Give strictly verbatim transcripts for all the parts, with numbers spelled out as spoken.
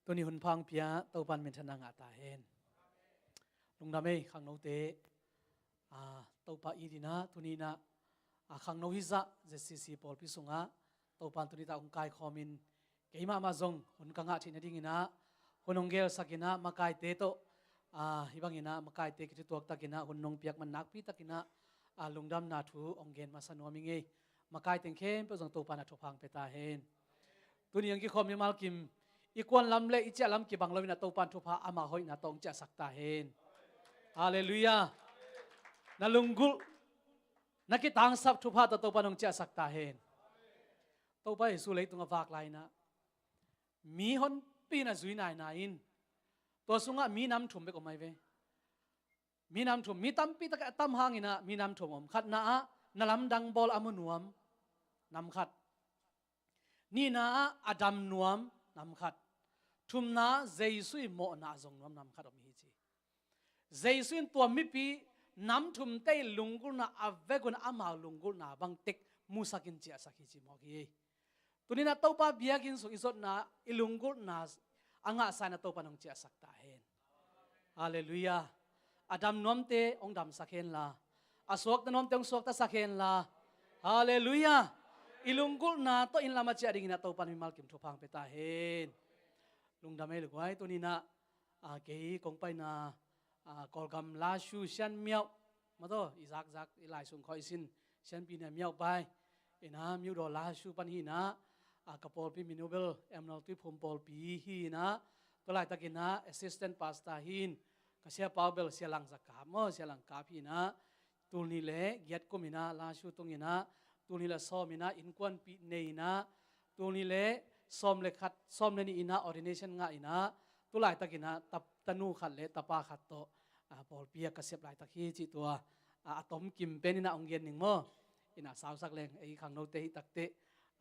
Tuni hun pha hong pia Topan minthanna ngah ta hen. Lungdam ei khangnote. A, Topa it in ah tuni in ah, a, khangno hizah ZCC pawlpi sungah Topan tuni tak hong kaikhawm in, keimah mah zong hun ka ngah theih nading in ah hun hong gelsak in ah makaite tawh, a, hih bang in ah makaite kituaktuak in ah hun hong piak man nakpi tak in ah, a, lungdamna thu hong gen masa nuam ing ei. Makai teng khempeuh zong Topan a thupha hong pia ta hen. Tuni hong kikhawm mimal kim i kuan lam le i ciah lam kibang lo in ah Topan thupha ama hoihna tawh hong ciahsak ta hen. Halleluiah. Na lunggulh, na kitangsap thupha tawh Topan hong ciahsak ta hen. Topa Jesu leitung a vak lai in ah mi honpi in a zui nainai in, tua sungah mi nam thum bek om ahi ve. Mi nam thum, mi tampi tak a tam hang in ah mi nam thum om. Khatna ah na lamdang bawl a mu nuam, nam khat. Nihna ah a dam nuam, nam khat. Thumna ah Jesu i mawhna a zong nuam, nam khat om hi ci. Jesu in tua mipi nam thumte i lunggulhna a vekun amau lunggulhna bang tek musak in ciahsak hi ci mawk hi. Tuni in ah Topa biakinn sung i zotna, i lunggulhna a ngahsa in ah Topan hong ciahsak ta hen. Halleluiah. A dam nuamte hong damsak hen la, a suakta nuamte hong suaktasak hen la. Halleluiah. I lunggulhna tawh inn lam a ciah ding in ah Topan mimal kim thupha hong pia ta hen. Lungdam ei leh guai. Tuni in ah, a, kei kong paina, a, Kawlgam Lashu Sian Miauh, mataw, i zakzak i lai sung khawng i sin Sianpi in ah Miauh pai in ah, Miudaw Lashu pan hi in ah, a, ka pawlpi min uh bel Emmanuel Tuiphum pawlpi hi in ah, tua laitak in ah assistant pastor hi in, ka siapa uh bel Sia Lang Za Kap maw, Sia Lang Kap hi in ah, tul nih le giat kum in ah Lashu tung in ah, tul nih le sawm in ah innkuanpih nei in ah, tul nih le sawm le khat, sawm le nih in ah ordination ngah in ah, tu laitak in ah tap-, tanu khat le tapa khat tawh, a, pawlpi a ka sep laitak hi cih tua, a, a tomkim pen in ah hong gen ning maw. In ah sausak leng, ei khangnote hih takteh,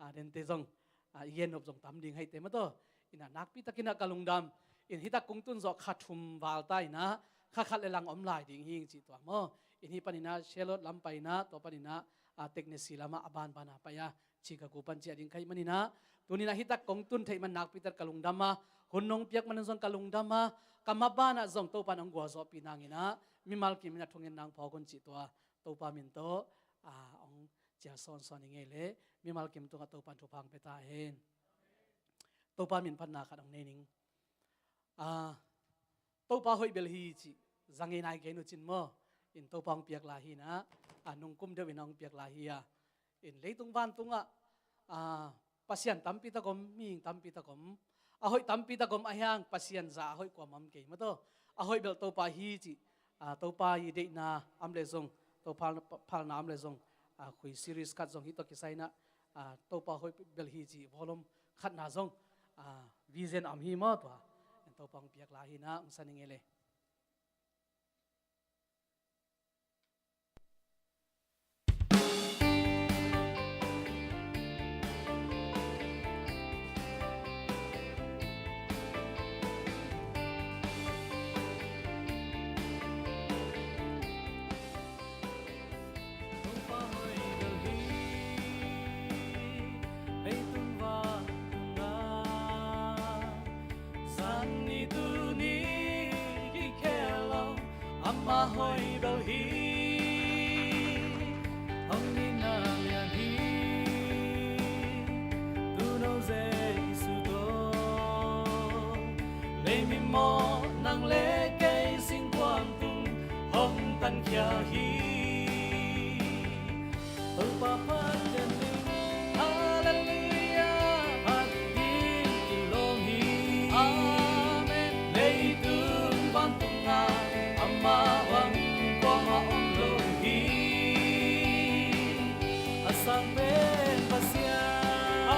a, dente zong, a, i gen nop zong tam ding hi ei te mataw. In ah nakpi tak in ah ka lungdam. In hih tak kong tun zawh kha thum val ta in ah kha khat le lang om lai ding hi cih tua maw. In hih pan in ah Charlotte lam pai in ah, tua pan in ah, a, Teknesi lam ah a banban a pai a, Chicago pan ciah ding ka hih man in ah, tuni in ah hih tak kong tun theih man nakpi tak ka lungdam a, hun hong piak man in zong ka lungdam a, ka maban ah zong Topan hong gualzawhpih nang in ah mimal kim in ah thungen nang phawk un cih tua Topa min tawh, a, hong cial sawnsawn hi ing ei leh, mimal kim tungah Topan thupha hong pia ta hen. Topa min phatna khat hong nei ning. A, Topa hoih bel hi cih za ngei nai kei nu cin maw. In Topa hong piak lai hi in ah, a, nungkum deuh in ah hong piak lai hi a. In leitung vantungah, a, pasian tampi tak om, mihing tampi tak om, a hoih tampi tak om, ahi hang Pasian zah a hoih kuamah om kei mataw. A hoih bel Topa hi cih, a, Topa i deihna om leh zong, Topa phalna om leh zong, a, khui series khat zong hih tawh kisai in ah, a, Topa hoih bel hi cih volume khatna zong, a, vision om hi maw tua. In Topa hong piak lai hi in ah hong sa ning ei leh. Ama hoih bel hi, hong nihna lian hi. Tuuno Jesu tawh lei mimaw nang le kei singkuang tung hong tankhia hi. Topa phat den ding. Halleluiah. Phat ding kilawm hi. Amen. Leitung vantung ah amah bang kuamah om lo hi. A sang pen Pasian, a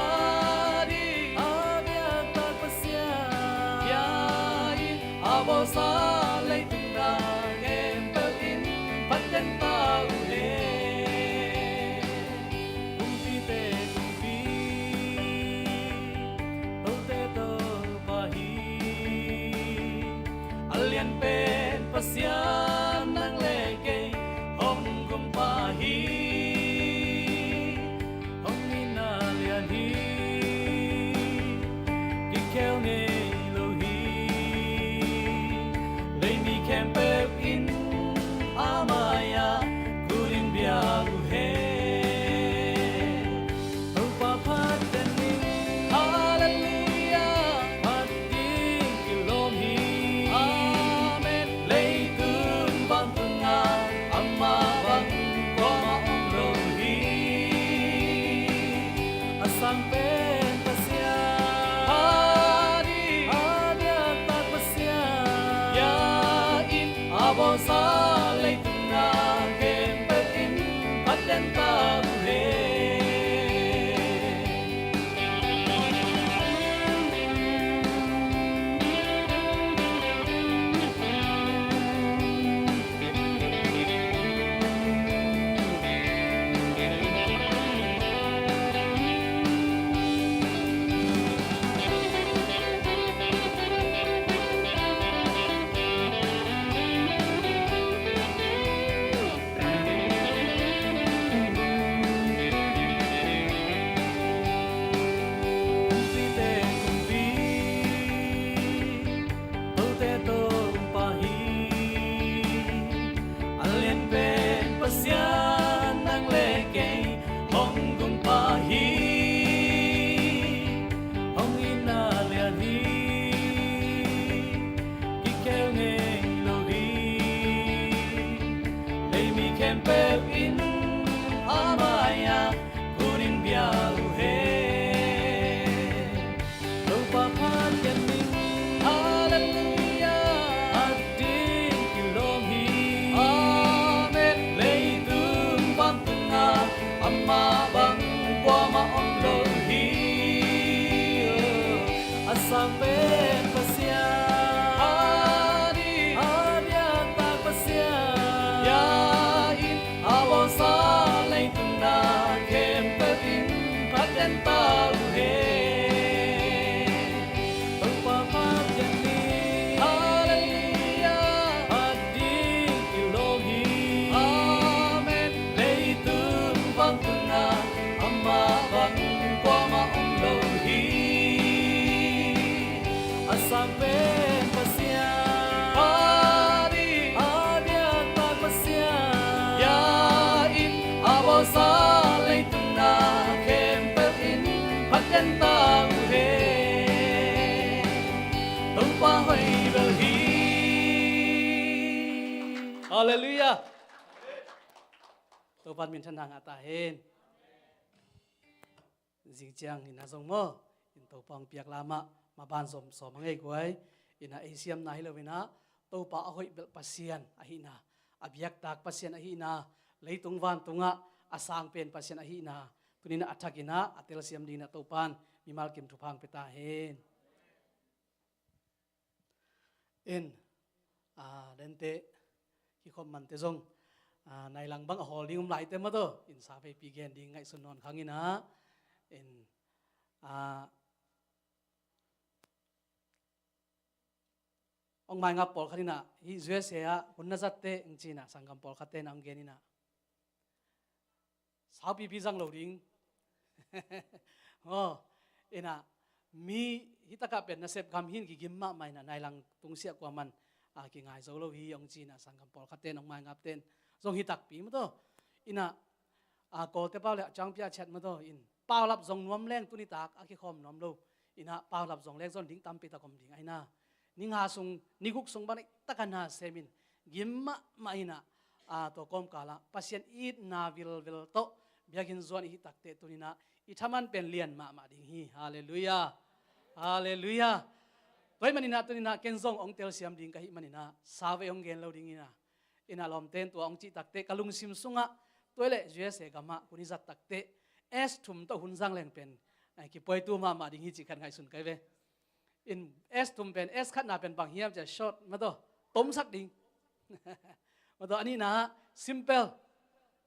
ding, a biak tak Pasian, bia in a bawlsa leitung gam khempeuh in phat den ta uh hen. Kumpite Kumpi, Tote Topa hi. A lian pen Pasian nang le kei hong gumpa hi. Hong nihna lian hi. Kikhel ngei lo hi. Sa leitung na khempeuh in phatden ta uh hen. Kumpite kumpi, Tote Topa hi. A lian pen Pasian, nang le kei hong gumpa hi. Hong itna lian hi, kikhel ngei lo hi. Leimi khempeuh in a mai-ah khunin bia uh hen. Topa phat gen ning. Halleluiah. Phat ding kilawm hi. Amen. Leitung vantung ah amah bang kuamah om lo hi. A sang pen Pasian, a diaktak Pasian, ya in a bawlsa leitung na khempeuh in phatden ta uh hen. Topa phat gen ni. Halleluiah. Phat ding kilawm hi. Amen. Leitung vantung ah amah bang kuamah om lo hi. A sang pen Pasian, a di, a diaktak Pasian, ya in a bawlsa leitung na khempeuh in phatden ta uh hen. Topa hoih bel hi. Halleluiah. Topa min thang ngah ta hen. Zing ciang in a zong maw, in Topa hong piak lamah maban zom sawm a ngei guai. In a ei siamna hi lo in a, Topa a hoih belh Pasian ahihna, a biaktak Pasian ahihna, leitung vantungah a sang pen Pasian ahihna, tuni in a thak in a telsiam ding in a Topa in mimal kim thupha hong pia ta hen. In, a, dente, kikhop mante zong, a, nailang bang a hawl ding um laite maw taw, in sa veipi gen ding ngaihsun nawn khang in a, in, a, hong maingap pawlkhat in a, hih U S A ah hun na zatte hong ci in a, sanggam pawlkhatte in a hong gen in a, saupipi zang lo ding. Aw, in a, mi hi takah pen nasep gam hi in kigim mahmah in a, nailang tungsiah kuaman, a, kingai zo lo hi hong ci in a, sanggam pawlkhatte in hong maingapte in zong hi takpi maw taw. In a, a, Kawlte pau le a ciangpi a ciat maw taw, in paulap zong nuam leng tuni tak a kikhawm nuam lo. In a, paulap zong leng zong ding tampi tak om ding a hi in a, ni nga sung, ni guk sung bang na hi takah na sem in, gim mahmah in a, a, tua kawmkal ah Pasian itna vilvel tawh biakinn zuan i hih takteh tuni in a i thaman pen lian mahmah ding hi. Halleluiah. Halleluiah. Tua ahih manin a tuni in a ken zong hong telsiam ding ka hih manin a, sa vei hong gen lo ding in a, in a lawmte in tua hong cih takteh ka lungsim sungah, tua leh U S A gamah hun i zat takteh S thum tawh hun zang leng pen, eh, kipuaitu mahmah ding hi cih khat ngaihsun ka hi ve. In S thum pen, S khatna pen bang hiam cih a short maw taw, tomsak ding. Maw taw, a nihna simple.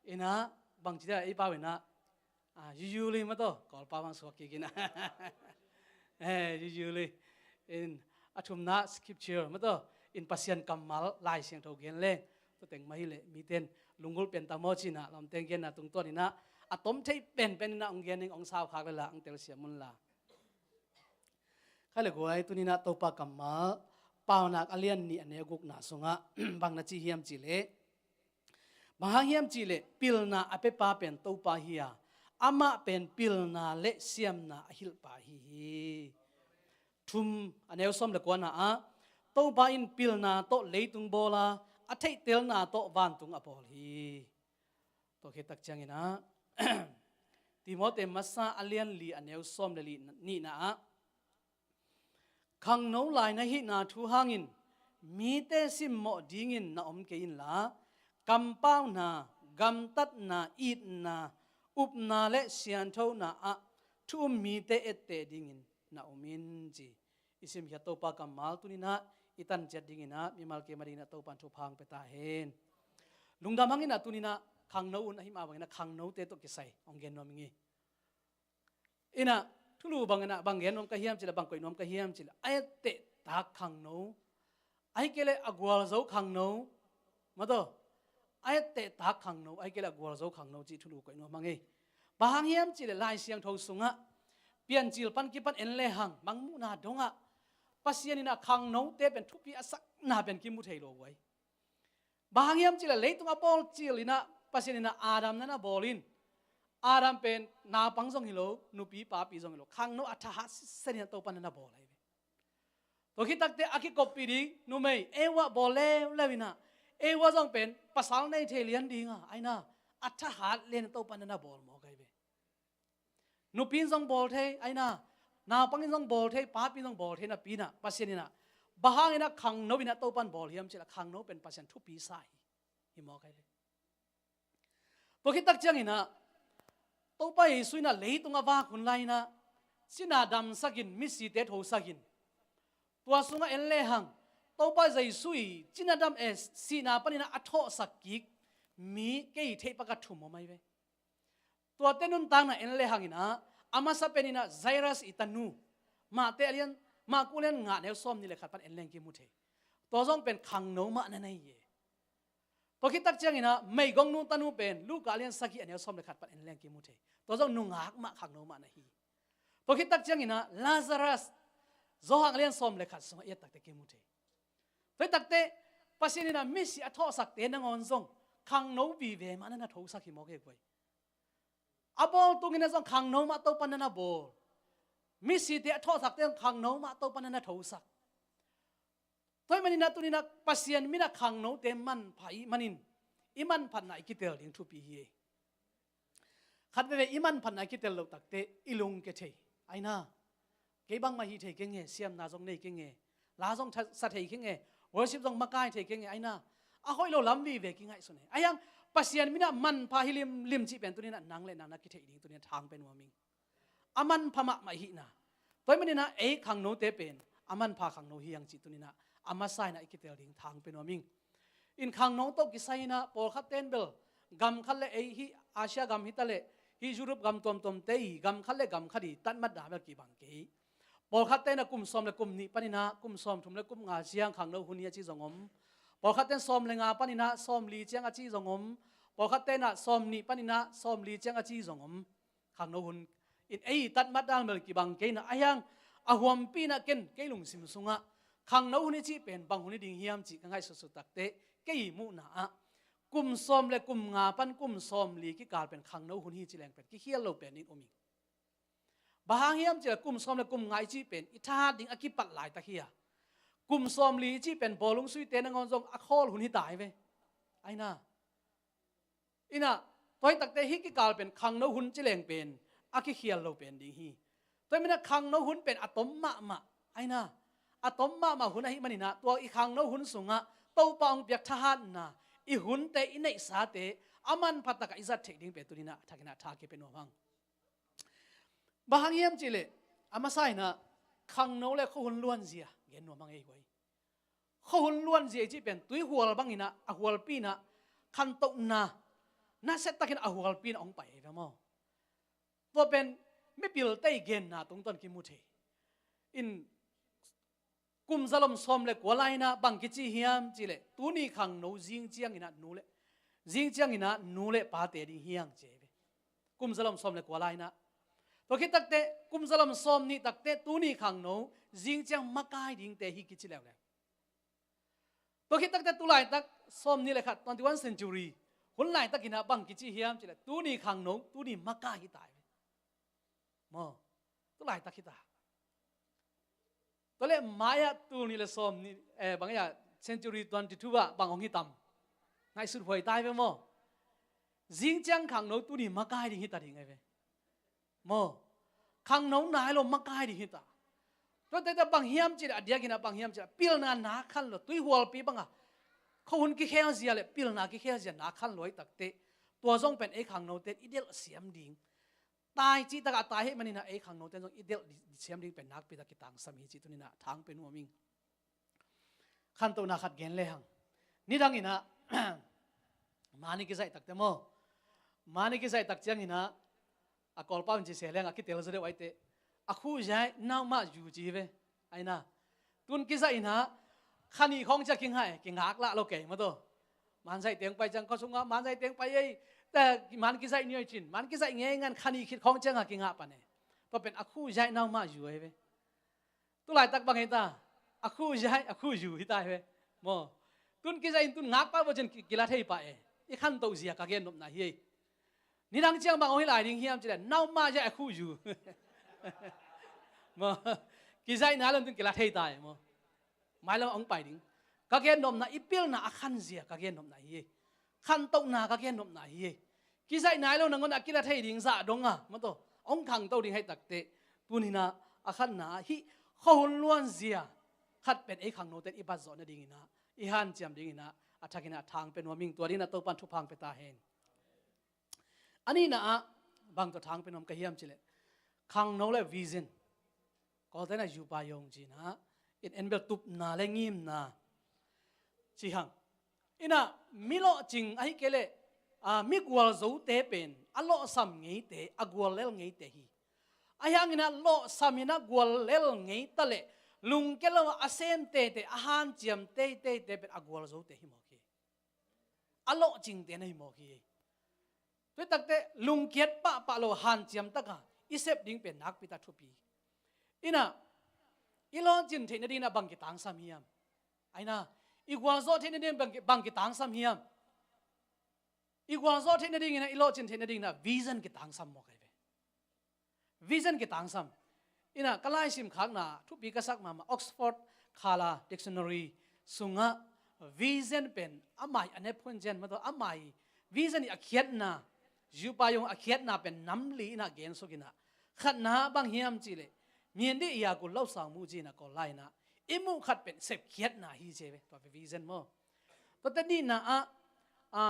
In a, bang ci dia ei pau in a, a, usually maw taw, Kawlpau bang suak kik in a. Eh, usually. In a thumna scripture maw taw, in Pasian kammal Lai Siangtho gen leng, tua teng mah hi leh mite in lunggulh pen ta maw ci in a, lawmte in genna tungtawn in a, a tom thei penpen in a hong gen ning, hong saukhak le la, hong telsiam un la. Khai le guai, tuni in a Topa kammal Paunak a lian nih a neu gukna sungah bang na ci hiam cih leh, bang hang hiam cih leh pilna a piapa pen Topa hi a, amah pen pilna le siamna a hilhpa ahi hi. Thum a neu sawm le kuana ah, Topa in pilna tawh leitung bawl a, a theihtelna tawh vantung a bawl hi. Tua khit tak ciangin a, Timote masa a lian li a neu sawm le li, nihna ah, khangno lai na hihna thu hangin mite simmawh dingin na om kei inla, kampauna, gamtatna, itna, upna le sianthona ah thu um mite etteh dingin na om in, ci i simkhiat Topa kammal tuninah i tanciat dinginah mimal keima dinginah Topan thupha hong pia ta hen. Lungdam hanginah tuninah khangno un ahi mah banginah khangnote tawh kisai hong gen nuam ing hi. Inah thulu banginah bang gen nuam ka hiam cileh, bang koih nuam ka hiam cileh, a etteh tak khangno, ahi kei leh a gualzo khangno, mataw, a etteh tak khangno, ahi kei leh a gualzo khangno cih thulu koih nuam hang hi. Bang hang hiam cileh Lai Siangtho sungah Piancil pan kipan en lehang Mangmuhna dongah Pasian inah khangnote pen thupi a sakna pen kimu thei lo uh ahi. Bang hang hiam cileh leitung a bawl cilinah Pasian inah Adam na na bawl in, Adam pen naupang zong hi lo, nupi papi zong hi lo, khangno a thahat siseninah Topa na na bawl ahi ve. Tua khit takte a kikoppih ding numei Eva bawl leuleu inah, Eva zong pen pasal nei thei lian dinga, aina a thahat lian Topa na na bawl mawk ahi ve. Nupi in zong bawl thei, aina naupang in zong bawl thei, papi in zong bawl thei napi inah Pasian inah bang hang inah khangno inah Topan bawl hiam cileh khangno pen Pasian thupi sa hi, hi mawk ahi ve. Tua khit tak cianginah Topa Jesu inah leitung a vak hun lai inah cina damsakin, misite thosakin, tua sungah en lehang Topa Jesu i cina dam e sihna paninah a thawhsak kik mi kei theih pak a thum om ahi ve. Tuate nuntakna en lehang inah a masa pen inah Jairus i tanu, Mate a lian, Marku lian nga neu sawm nih le khat pan en leng kimu thei. Tua zong pen khangno mah na nei hi. Tua khit tak cianginah meigongnu tanu pen Luka lian sagih a neu sawm le khat pan en leng kimu thei. Tua zong nungak mah, khangno mah na hi. Tua khit tak cianginah Lazarus, Johan lian sawm le khat sungah i et takte kimu thei. Tua hi takte Pasian inah misi a thawhsakte nangawn zong khangno vive mah na na thosak hi mawk hi guai. A bawl tunginah zong khangno mah Topa na na bawl. Misite a thawhsakte zong khangno mah Topa na na thosak. Tua ahih maninah tuninah Pasian minah khangnote manpha i hih manin i manphatna i kitel ding thupi hi. Khat veve i manphatna i kitel loh takte i lungke thei. Aina, kei bangmah hih thei keng e, siamna zong nei keng e, la zong tha-, sa thei keng e, worship zong makai thei keng e, aina, a hoih lo lam vive kingaihsun e. Ahi hang Pasian minah manpha hi limlim cih pen tuninah nang le nang na kitheih ding tuninah thang pe nuam ing. A manpha mahmah i hihna. Tua ahih maninah ei khangnote pen a manpha khangno hi hang cih tuninah a masa inah i kitel ding thang pe nuam ing. In khangno tawh kisai inah pawlkhat ten bel gam khat le ei hih Asia gam hi taleh hih Europe gam tuamtuamte i gam khat le gam khat i tatmat dan bel kibang kei. Pawlkhat ten ah kum sawm le kum nih paninah kum sawm thum le kum nga ciang khangno hun hi a ci zong om. Pawlkhat ten sawm le nga paninah sawm li ciang a ci zong om. Pawlkhat ten ah sawm nih paninah sawm li ciang a ci zong om. Khangno hun in ei tatmat dan bel kibang kei inah, ahi hang a huampi inah ken kei lungsim sungah khangno hun i cih pen bang hun hi ding hiam cih ka ngaihsutsut takte kei i muhna ah kum sawm le kum nga pan kum sawm li kikal pen khangno hun hi ci leng pen kikhial lo pen in um ing. Bang hang hiam cileh kum sawm le kum nga i cih pen i thahat ding a kipat laitak hi a, kum sawm li i cih pen bawlung suite nangawn zong a khawl hun hi ta hi ve. Aina, inah, tua hi takte hih kikal pen khangno hun ci leng pen a kikhial lo pen ding hi. Tua hi manah khangno hun pen a tom mahmah, aina, a tom mahmah hun ahih maninah tua i khangno hun sungah Topa hong piak thahatna i hunte, i neihsate a manpha takah i zat theih ding pen tuninah thakinah tha kipia nuam hang. Bang hang hiam cihleh a masa inah khangno le khuahun luanzia gen nuam hang ei guai. Khuahun luanzia i cih pen tuihual banginah a hualpi inah khantohna nasia takin a hualpi inah hong pai hi ve maw? Tua pen mipilte i genna tungtawn kimu thei. In kum zalom sawm le kua lai inah bang kici hiam cihleh tuni khangno zing cianginah nu le, zing cianginah nu le pate ding hi hang ci hi ve. Kum zalom sawm le kua lai inah. Tua khit takte kum zalom sawm nih takte tuni khangno zing ciang makai dingte hi kici leuleu. Tua khit takte tu laitak sawm nih le khat, twenty-one century hun laitakinah bang kici hiam cihleh tuni khangno tuni makai hi ta hi ve. Maw? Tu laitak hi ta. Tua leh mai-ah tul nih le sawm nih, eh, bang hiah century twenty-two ah bang hong hi tam? Ngaihsut huai ta hi ve maw? Zing ciang khangno tuni makai ding hi ta ding hi ve. Maw? Khangno nai lo makai ding hi ta. Tua teh bang hiam cih leh, a diakin ah bang hiam cih leh, pilna nak khan lo, tuihualpi bang a khuahun kikhel zia leh pilna kikhel zia nak khan lo hi takteh, tua zong pen ei khangnote in i delh siam ding. Tai cih tak a tai ahih manin ah ei khangnote in zong i delh siam ding pen nakpi tak kitangsam hi cih tuni-in ah thang pia nuam ing. Khantohna khat gen lehang, nidangin ah mani kizaih tak teh maw, mani kizaih tak ciangin ah, a Kawlpau in ci se leng a kitel zaw deuh ahih teh, a khuh zai nau mah zu ci hi ve. Ahi na, tun kizaih in ah kha nih khawng ciang kingah e, kingak lah lo kei maw taw. Man zaih teng pai ciang khuasung ah, man zaih teng pai ei, teh man kizaih ni oi cin, man kizaih ngei ngan kha nih khit khawng ciang a kingah pan e. Tua pen a khuh zai nau mah zu ahi ve. Tu laitak bang hi ta, a khuh zai, a khuh zu hi ta hi ve maw. Tun kizaih in tun ngak pah vua cin ki-, kila thei pah e. I khantoh zia ka gennopna hi ei. Nidang ciang bang hong hi lai ding hiam cih leh, nau mah zai a khuh zu maw. Kizaih nai lo in tun kila thei ta e maw. Mailam hong pai ding. Ka gennopna, i pilna a khan zia ka gennopna hi ei. Khantohna ka gennopna hi ei. Kizaih nai lo nangawn a kila thei ding zah dong a maw taw, hong khangto ding ahih takteh, tuni-in ah a khatna ah hih khuahun luan zia khat pen ei khangnote in i bat zawh nadingin ah, i hanciam dingin ah, a thakin ah thang pia nuam ing. Tua dingin ah Topa'n thupha hong pia ta hen. A nihna ah bang tawh thang pia nuam ka hiam cih leh, khangno leh vision, Kawlte in ah zupayong ci-in ah, in en bel tupna leh ngimna ci hang. In ah mi lawhcing ahih kei leh, a, mi gualzote pen a lawhsam ngeite, a guallel ngeite hi. Ahi hangin ah lawhsam in ah guallel ngei ta leh, lungkia lo a sem teitei, a hanciam teiteite pen a gualzote hi mawk hi. A lawhcingte na hi mawk hi. Tua hi takteh lungkiat pahpah lo, hanciam tak a i sep ding pen nakpi tak thupi. In ah i lawhcin theih nadingin ah bang kitangsam hiam? Ahi na, i gualzawh theih nading bang ki-, bang kitangsam hiam? I gualzawh theih nadingin ah, i lawhcin theih nadingin ah vision kitangsam mawk ahi ve. Vision kitangsam. In ah ka laisim khakna thupi ka sak mahmah, Oxford Khala Dictionary sungah vision pen a mai, a nep hun ciang maw taw, a mai, vision i a khiatna, zupayong a khiatna pen nam li in ah gen suk in ah, khatna bang hiam cih leh, မြင်သည့်အရာကို လုပ်ဆောင်မှု ci-in ah Kawl lai in ah, i muh khat pen sepkhiatna hi ci ve, tua pen vision maw. Tua teh nihna ah, a,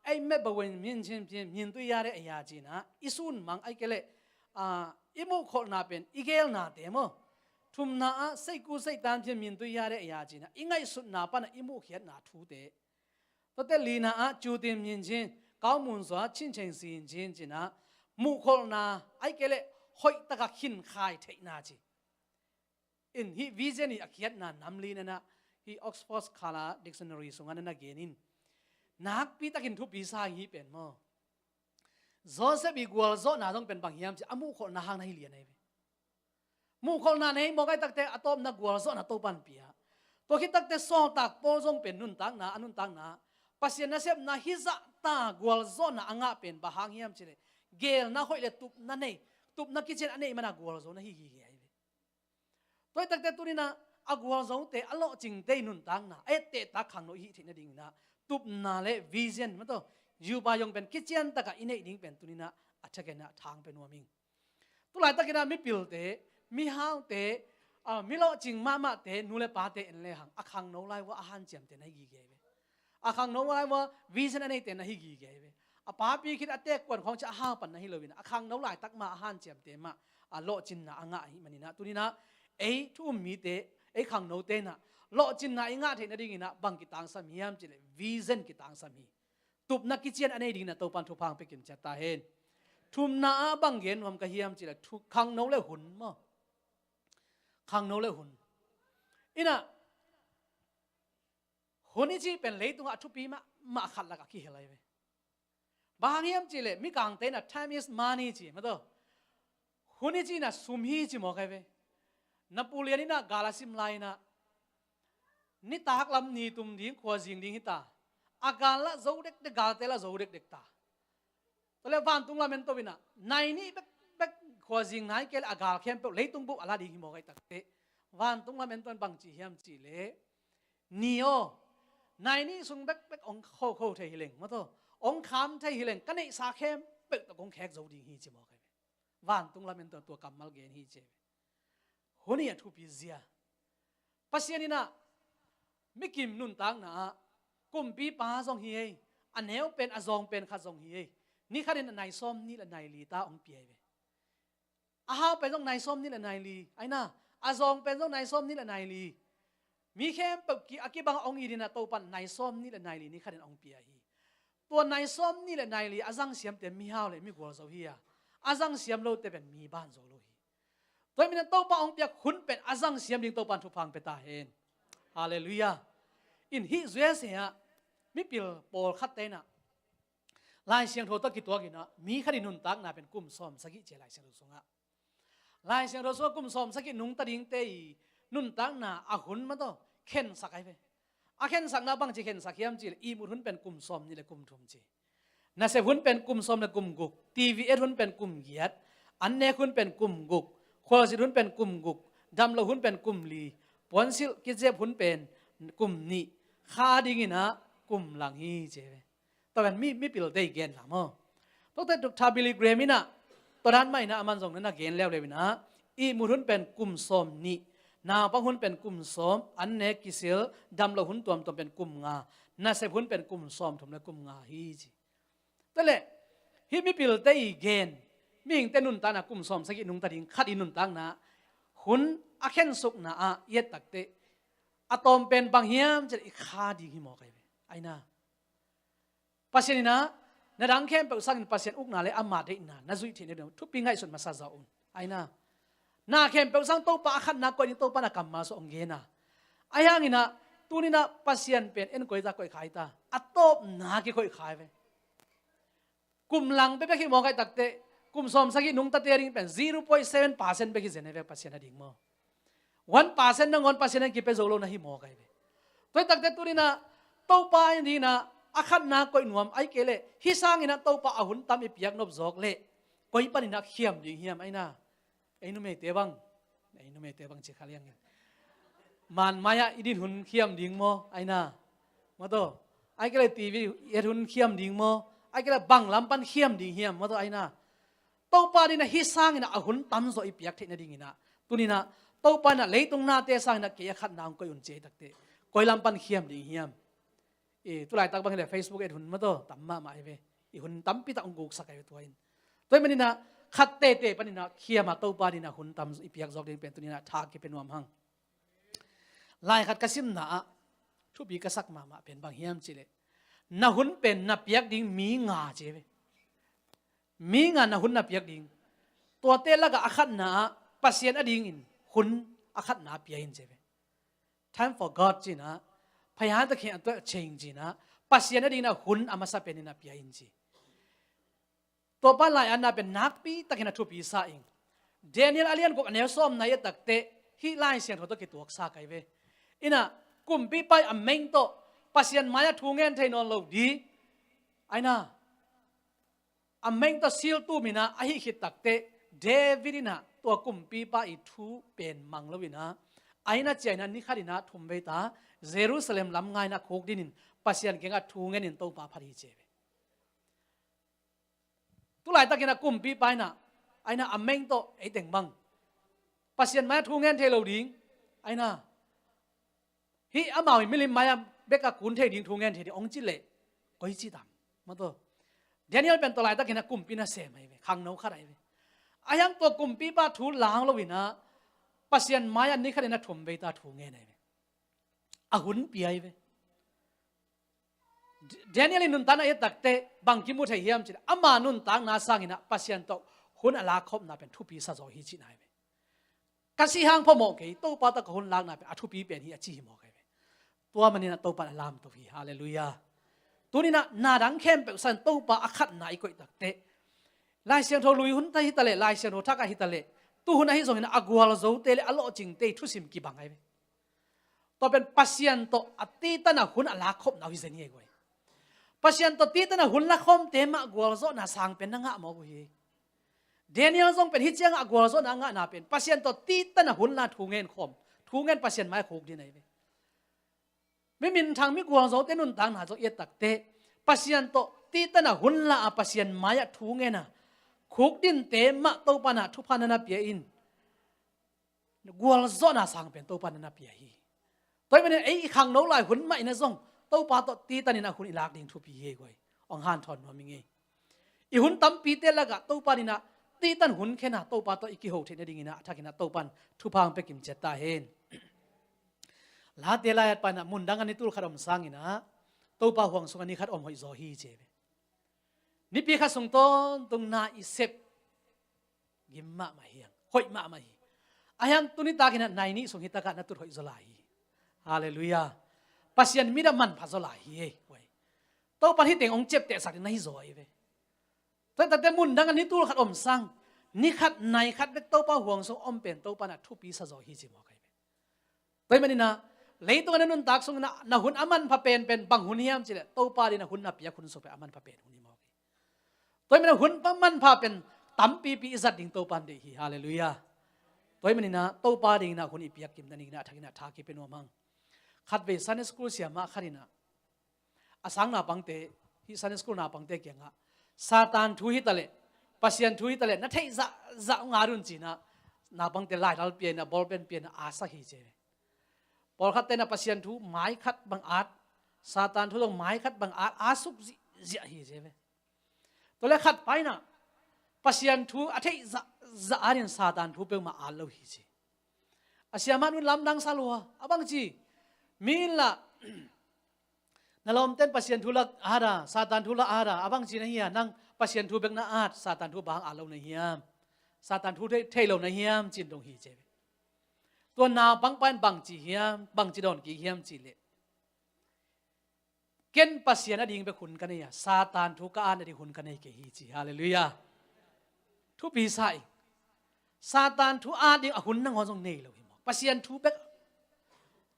အိပ်မက်ပဝေမျဉ်းခြင်းဖြင့် မြင်တွေ့ရတဲ့အရာ ci-in ah, i sunmang ahih kei leh, a, i muhkholhna pen i geelnate maw. Thumna ah စိတ်ကူးစိတ်သန်းဖြင့် မြင်တွေ့ရတဲ့အရာ ci-in ah, i ngaihsutna pan ah i muhkhiatna thute. Tua teh lina ah ကြိုတင်မြင်ခြင်း, ကောင်းမွန်စွာ ချင့်ချိန်ဆင်ခြင်း ci-in ah, muhkholhna ahih kei leh hoih tak a khinkhai theihna ci. In hih vision i a khiatna nam li in ah, hih Oxford Khala Dictionary sungah na gen in, nakpi takin thupi sa ing hih pen maw. Joseph i gualzawhna zong pen bang hiam cih leh, a muhkholhna hang na hi lian ahi ve. Muhkholhna nei mawk ahih takteh, a tawpna gualzawhna Topa'n pia. Tua khit takteh sawltak Paul zong pen nuntakna, a nuntakna, Pasian nasepna hizah ta gualzawhna a ngah pen bang hang hiam cih leh, geelna hoih leh tupna nei, tupna kician a neih man a gualzo na hi gige ahi ve. Tua hi takteh tuni-in ah, a gualzote, a lawhcingte i nuntakna, a etteh tak khangno i hih theih nadingin ah, tupna leh vision maw taw, zupayong pen kician tak a i neih ding pen tuni-in ah, a thakin ah thang pia nuam ing. Tu laitakin ah mipilte, mihaute, a, mi lawhcing mahmahte, nu leh pate en lehang, a khangno lai uah a hanciamte na hi gige ve. A khangno lai uah vision a neite na hi gige ve. A papi khit a teek kuan khawng ciang a hau pan na hi lo in, a khangno laitak mah a hanciamte mah, a lawhcinna a ngah ahih manin ah, tuni-in ah ei thu um mite, ei khangnote in ah lawhcinna i ngah theih nadingin ah bang kitangsam hiam cih leh, vision kitangsam hi. Tupna kician a nei dingin ah Topa'n thupha hong pia kim ciat ta hen. Thumna ah bang gen nuam ka hiam cih leh, thu, khangno leh hun maw. Khangno leh hun. In ah, hun i cih pen leitungah a thupi mahmah khat lakah kihel ahi ve. Bang hang hiam cih leh, mikangte in ah time is money ci maw taw. Hun i cih in ah sum hi ci mawk ahi ve. Napoleon in ah gal a sim lai in ah, nitak lam ni tum ding, khuazing ding hi ta. A gal lah zo dekdek, galte lah zo dekdek ta. Tua leh vantung lam en to in ah, nai nih bekbek khuazing nai kei leh a gal khempeuh leitung bup a la ding hi mawk ahih takteh, vantung lam en to in bang ci hiam cih leh, ni aw, nai nih sung bekbek hong khokho thei hi leng maw taw, hong kham thei hi leng, ka neihsa khempeuh tawh kong khek zo ding hi ci mawk ahi ve. Vantung lam en to in tua kammal gen hi ci ve. Hun hi a thupi zia. Pasian in ah mikim nuntakna ah kumpipa zong hi ei, a neu pen a zawng pen khat zong hi ei. Ni khatin a nai sawm nih le nai li ta hong pia hi ve. A hau pen zong nai sawm nih le nai li, aina, a zawng pen zong nai sawm nih le nai li. Mi khempeuh ki, a kibang hong it in ah Topan nai sawm nih le nai li ni khatin hong pia hi. Tua nai sawm nih le nai li a zang siamte mihau le migualzo hi a, a zang siam lote pen mi banzo lo hi. Tua hi manin Topa hong piak hun pen a zang siam ding Topan thupha hong pia ta hen. Halleluiah. In hih zuese ah mipil pawlkhatte in ah Lai Siangtho tawh kituak in ah mi khatin nuntakna pen kum sawm sagih ci a Lai Siangtho sungah. Lai Siangtho sungah kum sawm sagih nungta dingte i nuntakna a hun mah tawh khensak ahi ve. A khensakna bangci khensak hiam cih leh ihmut hun pen kum sawm nih le kum thum ci. Nasep hun pen kum sawm le kum guk, T V et hun pen kum giat, annek hun pen kum guk, khualzin hun pen kum guk, damlo hun pen kum li, puansilh kizep hun pen kum nih, kha dingin ah kum lang hi ci ve. Tua pen mi, mipilte i gen lam aw. Tuate Doctor Billy Graham in ah tua dan mah in ah aman zong na gen leuleu in ah ihmut hun pen kum sawm nih, naupang hun pen kum sawm, annek kisil, damlo hun tuamtuam pen kum nga, nasep hun pen kum sawm thum le kum nga hi ci. Tua leh hih mipilte i gen, mihingte nuntakna kum sawm sagih nungta ding khat i nuntakna hun a khensukna ah i et takteh a tawm pen bang hiam cih leh i kha ding hi mawk ahi ve. Aina, Pasian in ah na dang khempeuh sangin Pasian ukna le ama deihna na zuih theih nading thupi ngaihsut masa zaw un. Aina, na khempeuh sang Topa a khatna koih ding Topa na kammal sung hong gen a. Ahi hangin ah tuni in ah Pasian pen en koi ta, koih kha ta, a tawpna kikoih kha ve. Kum lang bekbek hi mawk ahi takteh kum sawm sagih nungtate a ding pen zero point seven percent bek hi zen ahi ve Pasian a ding maw. One percent nangawn Pasian in kipia zo lo na hi mawk ahi ve. Tua hi takteh tuni in ah Topa in ding in ah a khatna koih nuam, ahih kei leh hih sangin ah Topa a hun tam i piak nop zawk leh koi panin ah khiam ding hiam? Aina, ei numeite bang, ei numeite bang ci kha liang in. Manmai ah i din hun khiam ding maw? Aina, maw taw. Ahih kei leh T V et hun khiam ding maw? Ahih kei leh bang lam pan khiam ding hiam? Maw taw, aina. Topa ding in ah hih sangin ah a hun tamzaw i piak theih nadingin ah tuni in ah Topa in ah leitung nate sangin ah kei a khatna hong koih un ci ahi takteh koi lam pan khiam ding hiam? I tulaitak bang hi leh Facebook et hun maw taw tam mahmah ahi ve. I hun tampi tak hong guksak ahi ve tua in. Tua ahih manin ah khat teitei panin ah khiam a Topa ding in ah hun tam i piak zawk ding pen tuni in ah tha kipia nuam hang. Lai khat ka simna ah thupi ka sak mahmah pen bang hiam cih leh na hun pen na piak ding mi nga ci ve. Mi nga na hun na piak ding. Tuate lakah a khatna ah Pasian a dingin hun a khatna pia in ci ve. Time for God ci in ah, phaya ta khen a tua cheng ci in ah, Pasian a dingin ah hun a masa pen in ah pia in ci. Tua pa lai-atna pen nakpi takin a thupi sa ing. Daniel a lian guk a neu sawmna i et takteh hih Lai Siangtho tawh kituak sa kei ve. In ah kumpipa i a meng tawh Pasian mai-ah thu ngen thei nawn lo ding. Aina, a meng tawh sil tum in ah a hih khit takteh David in ah tua kumpipa i thu pen mang lo in ah, aina ciah in ah ni khat in ah thum vei ta Jerusalem lam ngai in ah khukdin in Pasian kiangah thu ngen in Topa phat hi ci ve. Tulaitakin a kumpipa in ah, aina, a meng tawh ei teng bang Pasian mai-ah thu ngen thei lo ding, aina, hih amau i milim mai-ah bek a kun thei ding, thu ngen thei ding hong ci leh koi ci tam? Maw taw. Daniel pen tulaitakin a kumpi nasem ahi ve, khangno khat ahi ve. Ahi hang tua kumpipa thu lang lo in ah Pasian mai-ah ni khat in ah thum vei ta thu ngen ahi ve. A hun pia ahi ve. Daniel in nuntakna i et takteh bang kimu thei hiam cih leh ama nuntakna sangin ah Pasian tawh hun a lakkhopna pen thupi sa zaw hi cihna hi ve. Ka sih hang phamawh kei, Topa tawh ka hun lakna pen a thupi pen hi a ci hi mawk ahi ve. Tua manin ah Topa in a lamto hi. Halleluiah. Tuni in ah na dang khempeuh sangin Topa a khatna i koih takteh Lai Siangtho lui hun ta hi ta leh, Lai Siangtho thak ah hi ta leh, tu hun ahi zongin ah a gualzote le a lawhcingte i thusim kibang ahi ve. Tua pen Pasian tawh a titan a hun a lakkhopna uh hi zen hi ei guai. Pasian tawh titan a hun lakhawmte mah gualzawhna sang pen na ngah mawk uh hi. Daniel zong pen hih ciangah a gualzawhna a ngahna pen Pasian tawh titan a hun la thu ngen khawm, thu ngen Pasian mai-ah khukdin ahi ve. Mi minthang mi gualzote nuntakna zong i et takteh Pasian tawh titan a hun la a Pasian mai-ah thu ngen a khukdinte mah Topa in ah thupha na na pia in. gualzawhna sang pen Topa na na pia hi. Tua ahih manin ei i khangno lai hun mah in ah zong Topa tawh titan in ah hun i lak ding thupi hi ei guai. Hong hanthawn nuam ing ei. I hun tampite lakah Topa in ah titan hun khen a Topa tawh i kiho theih nadingin ah a thakin ah Topa in thupha hong pia kimciat ta hen. Late lai-at pan ah mundang ah ni tul khat om sangin ah Topa huang sungah ni khat om hoih zaw hi ci hi ve. Nipi khat sung tawntung na i sep gim mahmah hi hang, hoih mahmah hi. Ahi hang tuni takin ah nai nih sung hi takah na tut hoih zaw lai hi. Halleluiah. Pasian mit ah manpha zaw lai hi ei guai. Topa in hih teng hong ciaptehsak ding na hi zaw hi ve. Tua hi takte mundang ah ni tul khat om sang, ni khat nai khat bek Topa huang sung om pen Topa in ah thupi sa zaw hi ci mawk hi ve. Tua ahih manin ah leitung ah na nuntak sungin ah na hun a manpha penpen bang hun hiam cih leh Topa adingin ah hun na piak hun sung pen a manpha pen hun hi mawk hi. Tua ahih manin ah hun a manpha pen tampipi i zat ding Topa in deih hi. Halleluiah. Tua ahih manin ah Topa adingin ah hun i piak kim nadingin ah a thakin ah tha kipia nuam hang. Khatvei Sunday school siamah khat in ah a sang naupangte, hih Sunday school naupangte kiangah Satan thu hi taleh, Pasian thu hi taleh na theih zahzah hong at un ci-in ah naupangte laidal pia in ah ballpen pia in ah at sak hi ci hi ve. Pawlkhatte in ah Pasian thu mai khat bang at, Satan thu zong mai khat bang at, at suk ziahziah hi ci hi ve. Tua leh khat pa in ah Pasian thu a theih zahzah atin Satan thu peuhmah at lo hi ci. A siamah nu in lamdang sa lua, a bangci, mi in lah na lawmte'n Pasian thu lah at a, Satan thu lah at a, a bangci na hi a, nang Pasian thu bek na at, Satan thu bang at lo na hiam? Satan thu thei, thei lo na hiam? Ci-in dong hi ci hi ve. Tua naupangpa in bangci hiam, bangci dawn kik hiam cih leh, ken Pasian ading bek hun ka nei a, Satan thu ka at nading hun ka nei kei hi ci. Halleluiah. Thupi sa ing. Satan thu at ding a hun nangawn zong nei lo hi maw? Pasian thu bek.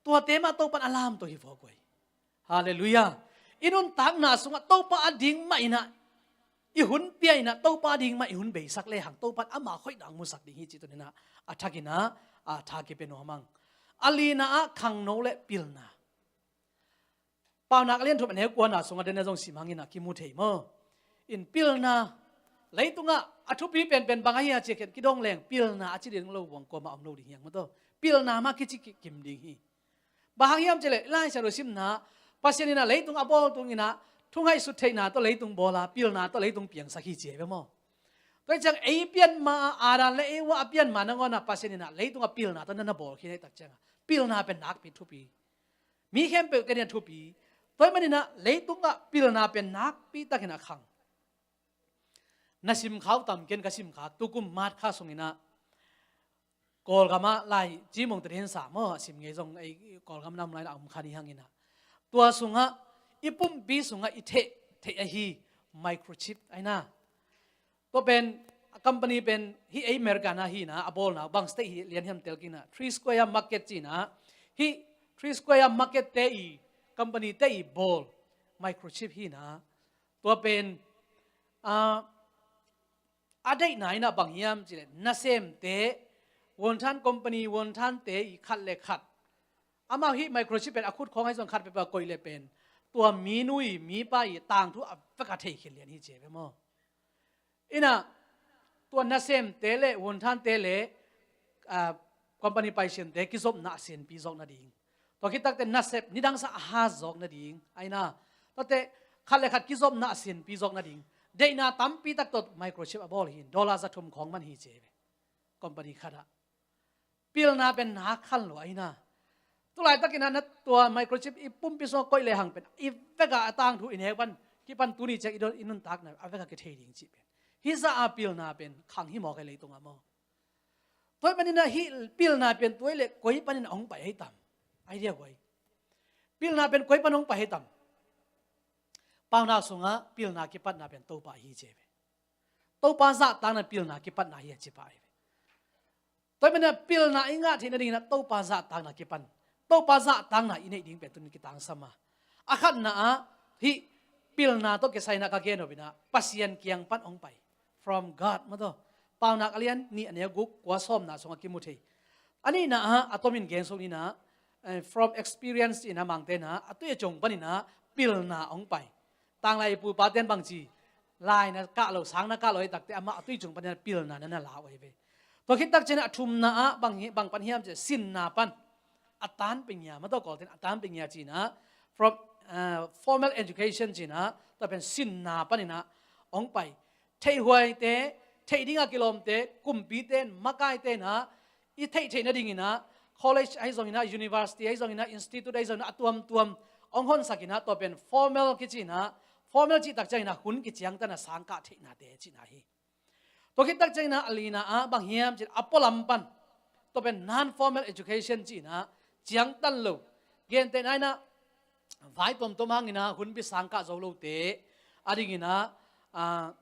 Tuate mah Topa in a lamto hi vawk guai. Halleluiah. I nuntakna sungah Topa ading mah in ah i hun pia in ah Topa ading mah i hun beisak lehang Topa in amah hoihna hong musak ding hi cih tuni-in ah a thakin ah a tha kipia nuam hang. A lina ah khangno le pilna. Paunak a lian thum a neu kuana sungah den a zong sim hangin ah kimu thei maw? In pilna, leitungah a thupi penpen bang ahi a ci a, kidong leng pilna a ci ding lo buang kuamah om lo ding hi hang maw taw. Pilna mah kici ki-, kim ding hi. Bang hang hiam cih leh Lai Siangtho simna, Pasian in ah leitung a bawl tungin ah thu ngaihsut theihna tawh leitung bawl a, pilna tawh leitung piangsak hi ci hi ve maw? Tua hi ciang ei pian ma a, Adam le Eva a pian ma nangawn ah Pasian in ah leitung a pilna tawh na na bawl khin ahih tak ciangah pilna pen nakpi thupi. Mi khempeuhte adingin thupi. Tua ahih manin ah leitungah pilna pen nakpi takin a khang. Na simkha uh tam, ken ka simkha, tukum March kha sungin ah Kawlgam ah lai Cimawng Tet Hing Sa maw, a sim ngei zong ei Kawlgam nam lai-in a om kha ni hangin ah. Tua sungah i pumpi sungah i theh, theh ahi microchip ahi na. Tua pen, a company pen, hih ei America na hi na, a bawlna, bang state hi lian hiam tel kik na, Three Square Market ci na, hih Three Square Market te i, company te i bawl, microchip hi na, tua pen, a, a deihna in ah bang hiam cih leh, nasemte, wonton company, wonton te i khat le khat. Amau hih microchip pen a khut khawng ahi zong khat peuhpeuh a koih le pen, tua mi nu i, mi pa i, tangthu a vek a thei khin lian hi ci ve maw? In ah, tua nasemte le, wonton te le, ah, company paisiante kizopna a sianpi zawk nading. Tua khit takteh nasep nidang sa a hat zawk nading. Ahi na, tuate khat le khat kizopna a sianpi zawk nading. Deihna tampi tak tawh microchip a bawl hi, dollar za thum khawng man hi ci ve. Company khat ah. Pilna pen nak khan lo ahi na. Tulai takin ah na tua microchip i pumpi sungah koih lehang pen, i vek a a tangthu i nek pan, kipan tuni ciang i don, i nuntakna a vek a kithei ding cih pen. Hih zah a pilna pen khang hi mawk hi leitung ah maw? Tua ahih manin ah hih pilna pen tua ahih leh koi panin ah hong pai hi tam? Idea koi. Pilna pen koi pan hong pai hi tam? Paunak sungah pilna kipatna pen Topa ahi ci ve. Topa zahtakna pilna kipatna hi a ci pah hi ve. Tua ahih manin ah pilna i ngah theih nadingin ah Topa zahtakna kipan. Topa zahtakna i neih ding pen tuni kitangsam a. A khatna ah hih pilna tawh kisai in ah ka gen nop in ah Pasian kiang pan hong pai. From God, maw taw. Paunak a lian nih a neu guk, kua, sawmna sungah kimu thei. A nihna ah, a tomin gen suk ni in ah, eh, from experience in ah Mangte in ah, a tui a cung panin ah pilna hong pai. Tanglai pu pate'n bangci, lai na kah lo, sang na kah lo ahih takteh amah a tui cung panin ah pilna na na la uh ahi ve. Tua khit tak ciangin a thumna ah bang hi, bang pan hiam cih leh sinna pan a tan ping ia, mataw Kawlte'n a tan ping ia ci-in ah, from, ah, formal education ci-in ah, tua pen sinna panin ah hong pai. Theihhuaite, theih ding a kilawmte, kumpite, makaite in ah i theih theih nadingin ah, college ahi zongin ah, university ahi zongin ah, institute ahi zongin ah, a tuamtuam hong honsak in ah, tua pen formal kici in ah, formal cih tak ciangin ah hun kiciangtan a sangkah theihnate cihna hi. Tua khit tak ciangin ah a lina ah bang hiam cih leh a pualam pan, tua pen non formal education ci-in ah, ciangtan lo, gentehna in ah vai tuamtuam hangin ah hun bit sangkah zo lote adingin ah, ah,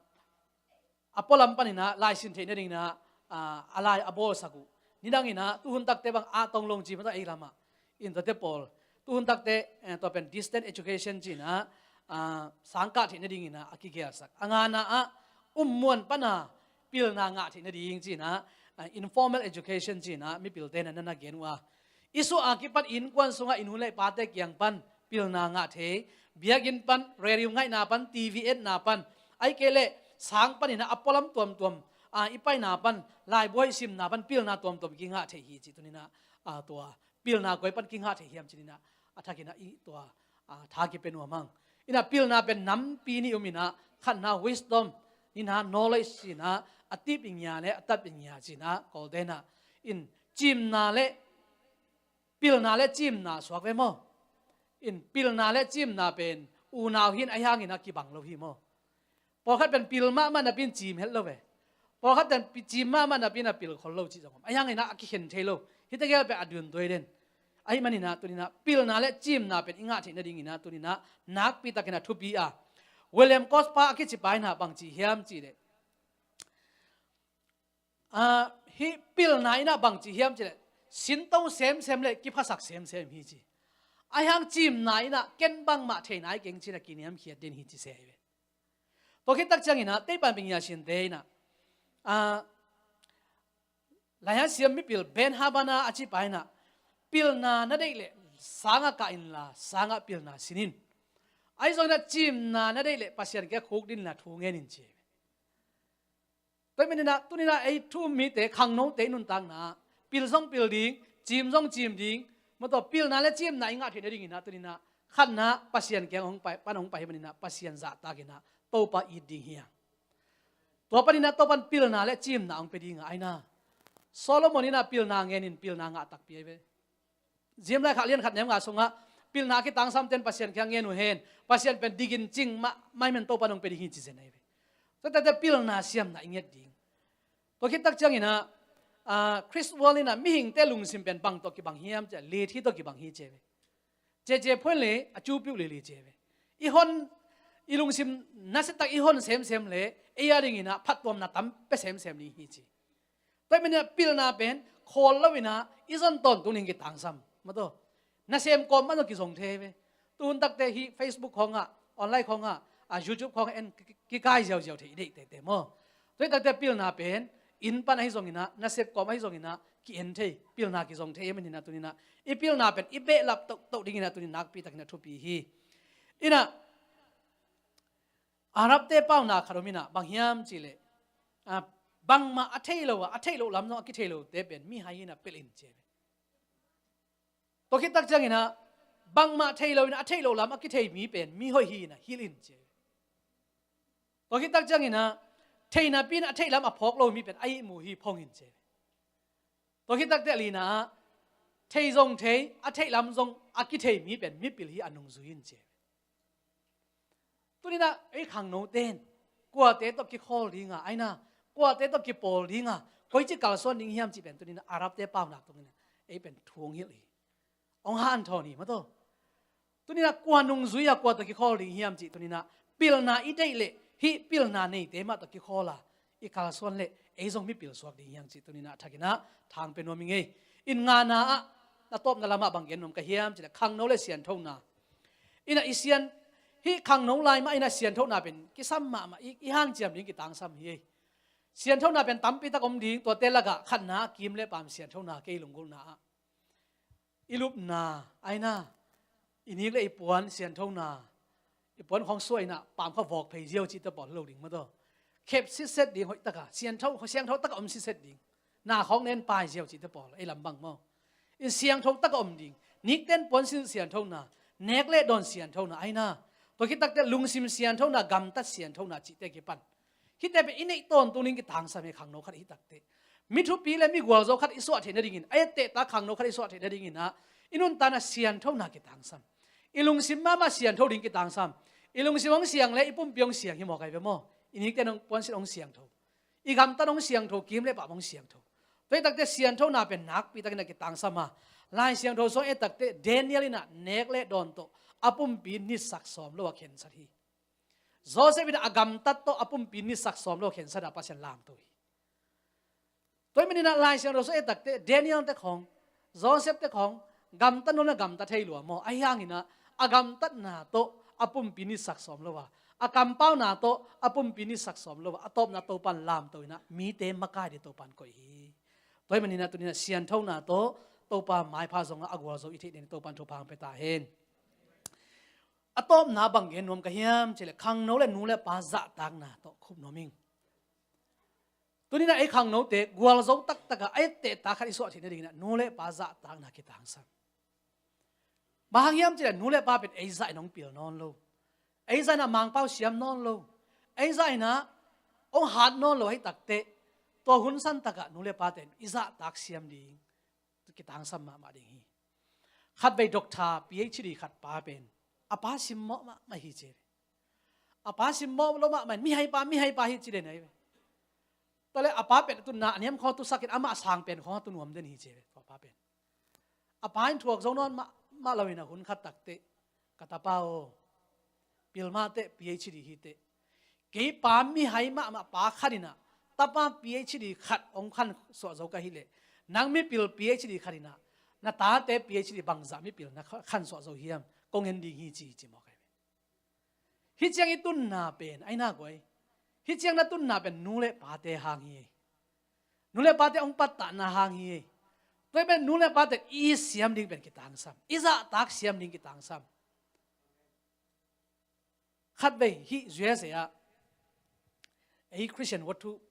a pualam panin ah laisin theih nadingin ah, ah, a lai a bawlsak uh. Nidangin ah tuhun takte bang ah tong long ci mataw ei lam ah, in tuate pawl, tuhun takte, eh, tua pen distance education ci-in ah, ah, sangkah theih nadingin ah a kigelsak. A ngana ah ummuan pan a pilna ngah theih nading ci-in ah, ah, informal education ci-in ah mipilte in ah na na gen uh a, i suah a kipan innkuan sungah i nu le i pate kiang pan pilna ngah thei, biakinn pan, radio ngaihna pan, TV etna pan, ahih kei leh sang panin ah a pualam tuamtuam, ah, i paina pan, laibu hoih simna pan pilna tuamtuam kingah thei hi ci. Tuni-in ah, ah, tua pilna koi pan kingah thei hiam ci-in ah, a thakin ah i tua, ah, tha kipia nuam hang. In ah pilna pen nampi nih om in ah, khatna wisdom, nihna knowledge ci-in ah, a tih ping ia le a tat ping ia ci-in ah Kawlte'n ah, in cimna le, pilna le cimna suak ve maw. In pilna le cimna pen unau hi-in, ahih hangin ah kibang lo hi maw. Pawlkhat pen pil mahmah napi-in cim het lo ve. Pawlkhat pen pi-, cim mahmah napi-in ah pil khol lo cih zong om. Ahih hangin ah a kikhen thei lo. Hihte gel pen a dun tuai den. Ahih manin ah tuni-in ah pilna le cimna pen i ngah theih nadingin ah tuni-in ah nakpi takin ah thupi a, William Cosper a kici pa in ah bang ci hiam cih leh, ah, hih pilna in ah bang ci hiam cih leh, sinto semsem le kiphasak semsem hi ci. Ahih hang cimna in ah ken bangmah thei nai keng ci-in ah kiniamkhiat den hi ci se hi ve. Tua khit tak ciangin ah teipan ping ia sinte in ah, ah, laihan siam mipil Ben Habana a ci pa in ah, pilna na deih leh sang ah kah inla sang ah pilna sin in. Ahi zongin ah cimna na deih leh Pasian kiang khukdin inla thu ngen in ci hi ve. Tua ahih manin ah tuni-in ah ei thu um mite, khangnote i nuntakna ah pil zong pil ding, cim zong cim ding, mataw pilna le cimna i ngah theih nadingin ah tuni-in ah khatna Pasian kiang hong pai, pan hong pai ahih manin ah Pasian zahtakin ah Topa it ding hi hang. Tua panin ah Topa'n pilna le cimna hong pia ding a, ahi na. Solomon in ah pilna ngen in pilna ngah takpi ahi ve. Zim lai kha lian khat nem nga sungah pilna a kitangsamte'n Pasian kiang ngen uh hen, Pasian pen dikin cing mah, mah ahih manin Topa'n hong pia ding hi ci zen ahi ve. Tua takte pilna siamna i nget ding. Tua khit tak ciangin ah, ah, Chris Wall in ah mihingte lungsim pen bang tawh kibang hiam cih leh, lithi tawh kibang hi ci hi ve. Cece phuan le a cupiu lili ci hi ve. I hon, i lungsim nasia tak i hon semsem le ei a dingin ah phattuamna tam pia semsem ding hi ci. Tua ahih manin ah pilna pen khawl lo-in ah i zon tawntung ding kitangsam, mataw. Nasem kawm mah zong kizong thei ve. Tuhun takte hih Facebook khawngah, online khawngah, ah, YouTube khawngah en ki-, ki-, kikai ziauziau thei i deih teitei maw. Tua hi takte pilna pen inn pan ahi zongin ah, nasep kawm ahi zongin ah ki-en thei, pilna kizong thei ahih manin ah tuni-in ah i pilna pen i behlap tohtoh dingin ah tuni-in nakpi takin ah thupi hi. In ah Arabte paunak khat om in ah, bang hiam cih leh, ah, bangmah a thei lo a, a theih loh lam zong a kithei lote pen mihai in ah pelh in ci hi ve. Tua khit tak ciangin ah bangmah thei lo-in ah a theih loh lam a kithei mi pen mihoih hi-in ah hilh in ci hi ve. Tua khit tak ciangin ah thei napi-in a theih lam a phawk lo mi pen a ihmu hi, phong in ci hi ve. Tua khit takte a lina ah thei zong thei, a theih lam zong a kithei mi pen mipil hi, a nungzui in ci hi ve. Tuni-in ah ei khangnote'n kuate tawh kikhawl ding a, ahi na, kuate tawh kipawl ding a, koici kalsuan ding hiam cih pen tuni-in ah Arabte paunak tungin ah ei pen thu hong hilh hi. Hong hanthawn hi, mataw. Tuni-in ah kua nungzui a kua tawh kikhawl ding hiam cih tuni-in ah pilna i deih leh hih pilna neite mah tawh kikhawl a i kalsuan leh ei zong mipil suak ding hi hang cih tuni-in ah a thakin ah thang pia nuam ing ei. In ngana ah a tawpna lamah bang gen nuam ka hiam cih leh khangno le sianthona. In ah i sian, hih khangno lai mah in ah sianthona pen kisam mahmah, i, i hanciam ding kitangsam hi ei. Sianthona pen tampi tak om ding, tuate lakah khatna ah kim le paam sianthona kei lunggulhna ah i lupna, ahi na, i nik le i puan sianthona, i puan khawng suah in ah paam khawng vawk phei ziau cihte pawl hi lo ding, mataw. Khep sitset ding, hoih taka siantho, siangtho taka om sitset ding. Na khawng nen pai ziau cihte pawl ei lam bang maw? In siangtho tak a om ding. Nikten puansilh sianthona, nek le dawn sianthona, aina, tua khit takteh lungsim sianthona, gamtat sianthona cihte kipan, hihte pen i neih tawntung ding kitangsam hi. Khangno khat i hih takteh, mi thupi le mi gualzo khat i suah theih nadingin, a etteh ta khangno khat i suah theih nadingin ah, i nuntakna sianthona kitangsam. I lungsim mahmah siantho ding kitangsam. I lungsim hong siang le i pumpi hong siang hi maw, kai ve maw? I nikten hong puansilh hong siangtho, i gamtat hong siangtho, kim le pam hong siangtho. Tua hih takteh sianthona pen nakpi takin a kitangsam a, Lai Siangtho sung i et takteh Daniel in ah nek le dawn tawh a pumpi nitsak sawm lo a khensat hi. Joseph in ah a gamtat tawh a pumpi nitsak sawm lo a khensat a Pasian lamto hi. Tua ahih manin ah Lai Siangtho sung i et takteh Daniel te khawng, Joseph te khawng gamtat nuam le gamtat thei lua maw? Ahi hangin ah a gamtatna tawh a pumpi nitsak sawm lo a, a kampauna tawh a pumpi nitsak sawm lo a, a tawpna Topan lamto in ah mite makai ding Topan koih hi. Tua ahih manin ah tuni-in ah sianthona tawh Topa maipha zong a gualzo i theih ding Topan thupha hong pia ta hen. A tawpna bang gen nuam ka hiam cih leh, khangno le nu le pa zahtakna tawh khup nuam ing. Tuni-in ah ei khangnote gualzo taktak a, a etteh ta khat i suah theih nadingin ah nu le pa zahtakna kitangsam. Bang hang hiam cih leh nu le pa pen ei zah in hong pil nawn lo, ei zah in ah Mangpau siam nawn lo, ei zah in ah hong hat nawn lo ahih takteh, tua hun san tak ah nu le pate in i zahtak siam ding kitangsam mahmah ding hi. Khatvei doctor, P H D khat pa pen a pa simmawh mahmah hi ci ve. A pa simmawh lo mahmah in, mihai pa, mihai pa hi ci den ahi ve. Tua leh a pa pen a tunna a niam khawng a tusak in, amah a sang pen khawng a tu nuam den hi ci ve, tua pa pen. A pa in thuak zo nawn mahmah lo in ah hun khat takteh, ka tapa aw, pil mah teh, P H D hi teh, kei pa mihai mahmah pa khat in ah tapa P H D khat hong khansuah zo ka hih leh, nang mipil P H D khat in ah na tate P H D bangzah mipil na khansuah zo hiam, kong en ding hi ci, ci mawk ahi ve. Hih ciang i tunna pen, aina guai, hih ciang na tunna pen nu le pate hang hi. Nu le pate hong pattahna hang hi. Tua ahih pen nu le pate i it siam ding pen kitangsam, i zahtak siam ding kitangsam. Khatvei hih U S A ah ei Christian world thu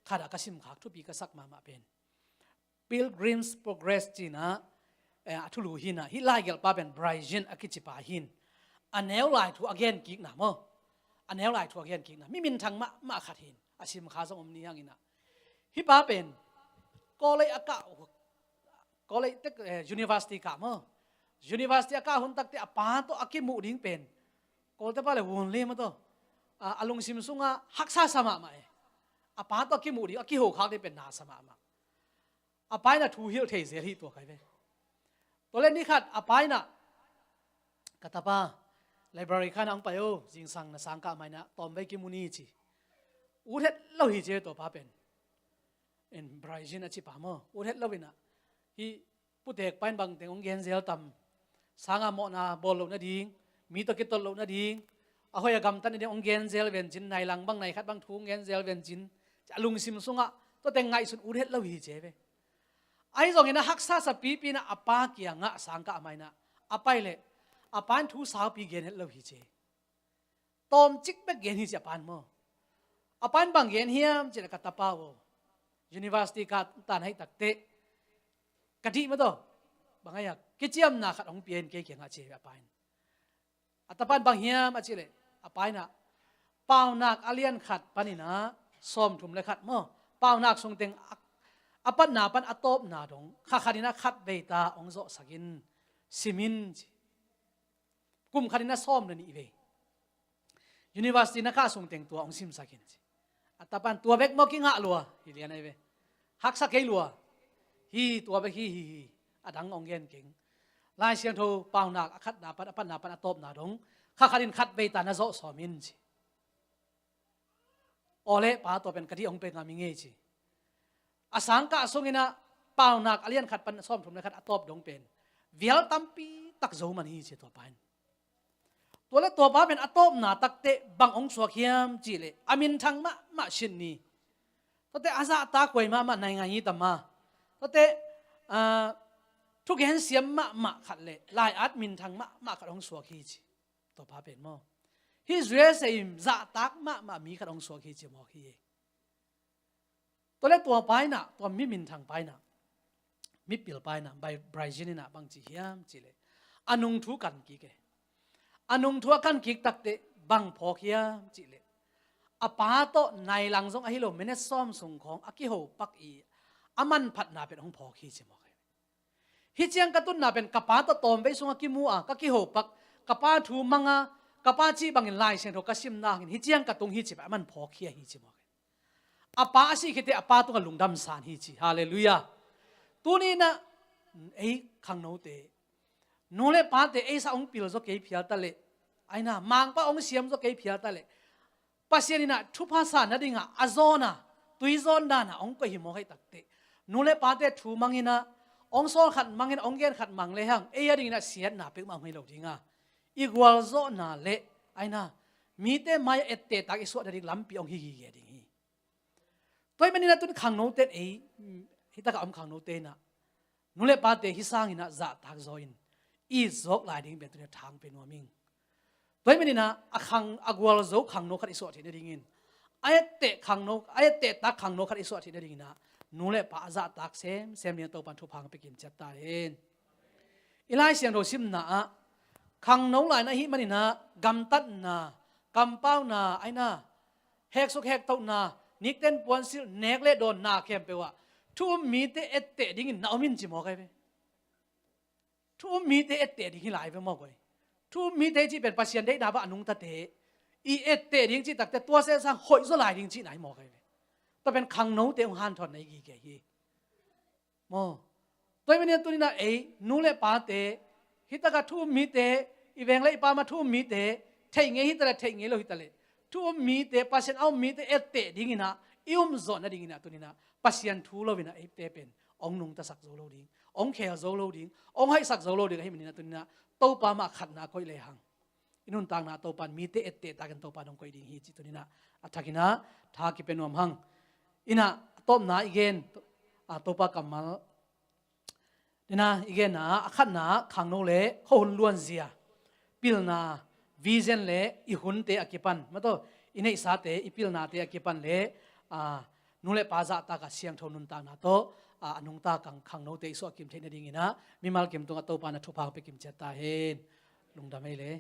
khat ah ka simkhak, thupi ka sak mahmah pen Pilgrim's Progress ci-in ah, eh, a thulu hi-in ah, hih laigelhpa pen Brian a kici pa hi-in, a neu lai thu a gen kikna maw, a neu lai thu a gen kikna, mi minthang mahmah khat hi-in, a simkha zong om ni hangin ah, hih pa pen college a kah, college tek, eh, university kah maw, university a kah hun takteh a pa tawh a kimuh ding pen, Kawlte pau leh hun lem a tawh, a, a lungsim sungah haksa sa mahmah e. A pa tawh a kimuh ding, a kihokhak ding pen na sa mahmah. A pa in ah thu hilh thei zel hi, tua kai ve. Tua leh ni khat a pa in ah, ka tapa, library khan ah hong pai o, zingsang na sangkah mai-in ah tawmvei kimu ni ci. Ut het lo hi ci e tua pa pen. En Brian a ci pa maw, ut het lo in ah, hih putek pa in bangteng hong gen zel tam, sanga mawhna bawl loh nading, mi tawh kitolh loh nading, a hoih a gamtat nading hong gen zel vencin, nai lang bang nai khat bang thu hong gen zel vencin, a lungsim sungah tua teng ngaihsun ut het lo hi ci e ve. Ahi zongin ah haksa sa pipi in ah a pa kiangah sangkah mai-in ah a pai leh, a pa in thu saupi gen het lo hi ci e. Tawmcik bek gen hi ci a pa in maw. A pa in bang gen hiam cih leh, ka tapa aw, university kah tan ahih takteh, ka dih mah tawh, bang a, kiciamna khat hong pia in kei kiangah ci hi a pa in. A tapa in bang hiam a cih leh, a pa in ah Paunak a lian khat panin ah sawmthum le khat maw, Paunak sungteng a, a patna pan a tawpna dong kha khatin ah khatvei ta hong zawhsak in, sim in ci. Kum khatin ah sawm le nih vei. University na kah sungteng tua hong simsak in ci. A tapa in tua bek maw kingah lua, hi lian ahi ve. Haksa kei lua. Hi, tua bek hi, hi, hi. A dang hong gen keng. Lai Siangtho Paunak a khatna pan, a patna pan a tawpna dong kha khatin khatvei ta na zawh sawm in ci. Aw leh pa, tua pen ka dih hong pe ngam ing ei ci. A sangkah sungin ah Paunak a lian khat pan sawmthum le khat a tawp dong pen vial tampi tak zo man hi ci tua pa in. Tua leh tua pa pen a tawpna takteh bang hong suak hiam cih leh, a minthang mahmah Sydney, tuate a zahtak huai mahmah naingai hi tam a, tuate, ah, thugen siam mahmah khat leh lai-at minthang mahmah khat hong suak hi ci. Tua pa pen maw, hih U S A in zahtak mahmah mi khat hong suak hi ci mawk hi. Tua le tua pa in ah, tua mi minthang pa in ah, mipil pa in ah, Bai-, Brazil in ah bang ci hiam cih leh, a nungthu kan kik e. A nungthu a kan kik takteh bang phawk hiam cih leh, a pa tawh nai lang zong ahi lo, minute sawm sung khawng a kiho pak i, a manphatna pen hong phawk hi ci mawk e. Hih ciang ka tunna pen ka pa tawh tawmvei sungah kimu a, ka kiho pak, ka pa thu mang a, ka pa cih bangin Lai Siangtho ka simna hangin hih ciang ka tung hi ci pen a man phawk hi ahi ci mawk e. A pa a sih khit teh a pa tungah lungdam san hi ci. Halleluiah. Tuni in ah ei khangnote, nu le pate ei sa hong pil zaw kei phial ta leh, aina mangpa hong siam zaw kei phial ta leh, Pasian in ah thupha sa nadingah a zawn a, tui zawn dan a hong koih hi mawk ahih takteh, nu le pate thu mang in ah, hong sawl khat mang in ah, hong gen khat mang lehang, ei a dingin ah siatna peuhmah hong hi lo ding a, i gualzawhna le, aina, mite mai-ah ettehtak i suah nading lampi hong hi gige ding hi. Tua ahih manin ah tun khangnote in ei, hih takah om khangnote in ah, nu le pate hih sangin ah zahtak zaw in, i zawk lai ding pen tuni a thang pe nuam ing. Tua ahih manin ah a khang, a gualzo khangno khat i suah theih nadingin, a etteh khangno, a ettehtak khangno khat i suah theih nadingin ah, nu le pa a zahtak semsem dingin Topa'n thupha hong pia kimciat ta hen. I Lai Siangtho simna ah, khangno lai-in ahih manin ah gamtatna, kampauna, aina, heksuk hektohna, nikten puansilh, nek le dawnna khempeuh ah thu um mite etteh dingin na om in ci mawk ahi ve. Thu um mite etteh ding hi lai ve mawk ahi. Thu um mite cih pen Pasian deihna bang a nungtate, i etteh ding cih takteh tua sesang hoih zaw lai ding cihna hi mawk ahi ve. Tua pen khangnote hong hanthawn na hi gige hi. Maw. Tua ahih manin tuni in ah ei nu le pate, hih takah thu um mite, i veng le i pam ah thu um mite, theih ngei hi ta leh, theih ngei lo hi ta leh, thu um mite, Pasian a um mite etteh dingin ah i um zawh nadingin ah tuni in ah Pasian thu lo in ah eite pen hong nungtasak zo lo ding, hong khel zo lo ding, hong haihsak zo lo ding ahih manin ah tuni in ah Topa mah khatna koih lehang, i nuntakna Topa'n mite ettehtakin Topa'n hong koih ding hi cih tuni in ah a thakin ah tha kipia nuam hang. In ah a tawpna i gen, a, Topa kammal in ah i genna ah, a khatna ah khangno le khuahun luanzia, pilna, vision le i hunte a kipan, maw taw, i neihsate, i pilnate a kipan le, a, nu le pa zahtak a siangtho nuntakna tawh, a, a nungta khang, khangnote i suah kim theih nadingin ah mimal kim tungah Topa'n a thupha hong pia kimciat ta hen. Lungdam ei le.